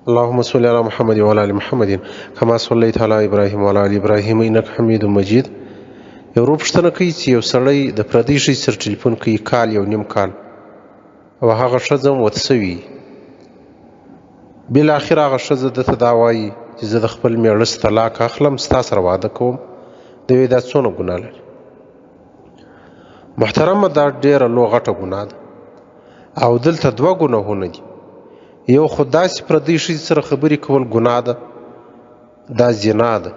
اللهم صل على محمد وعلى ال محمد كما صليت على ابراهيم وعلى ال ابراهيم انك حميد مجيد. یو ورور پوښتنه کوي چې یو سړی د پردۍ ښځې سره ټلیفون کوي کال یو نیم کال، او هغه ښځه هم ورته سوي، بالاخره هغه ښځه ده ته دا وایي چې زه د خپل مېړه څخه طلاق اخلم، ستا سره واده کوم. دی وایي دا څونه ګناه لري؟ محترمه، دا ډېره لو غټه ګناه ده، او دلته دوه ګناهونه دي. یو خو داسې پردۍ ښځې سره خبرې کول ګناه ده، دا زنا ده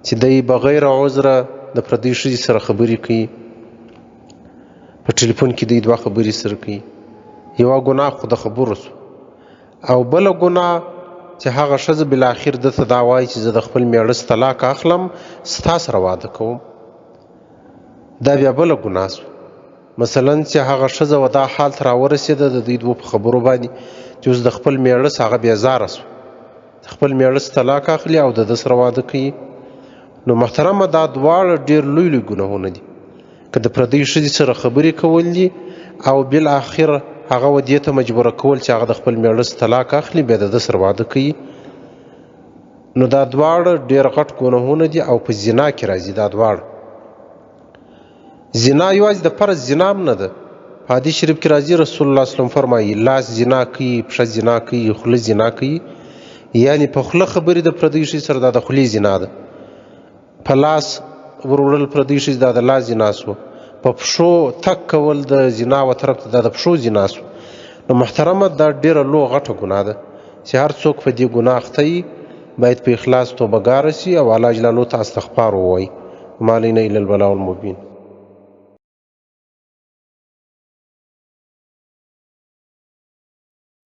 چې دی بغیر عذره د پردۍ ښځې سره خبرې کوي، په ټلیفون کې دی دوه خبرې سره کوي. یوه ګناه خو د خبرو سو، او بله ګناه چې هغه ښځه بالاخر ده ته دا وایي چې زه د خپل مېړه څخه طلاق اخلم، ستا سره واده کوم، دا بیا بله ګناه سوه. مثلا چې هغه ښځه و دا حال ته راورسېده د دوی دوو په خبرو باندې چې اوس د خپل مېړه څخه هغه بېزاره سوه، د خپل مېړه څخه طلاق اخلي او د ده سره واده کوي. نو محترمه، دا دواړه ډېر لوی لوی ګناهونه دي، که د پردۍ ښځې سره خبرې کول دي او بالاخره هغه و دې ته مجبوره کول چې هغه د خپل مېړه څخه طلاق اخلي بیا د ده سره واده کوي. نو دا دواړه ډېر غټ ګناهونه دي او په زنا کې راځي. دا دواړه زنا یوازې د فرض زنا هم نه ده. په حدیث شریف کې راځي، رسول الله صلی الله علیه وسلم فرمایي لاس زنا کوي، پښه زنا کوي، خوله زنا کوي. یعنی په خوله خبرې د پردۍ ښځې سره دا د خولې زنا ده، په لاس وروړل پردۍ ښځې دا د لاس زنا سوه، په پښو تک کول د زنا و طرف ته دا د پښو زنا سوه. نو محترمه، دا ډېره لو غټه ګناه ده چې هر څوک په دې ګناه اخته وي باید په اخلاص توبه ګاره سي او الله جلاله ته استغفار ووایي. ما علینا الا البلاغ المبین.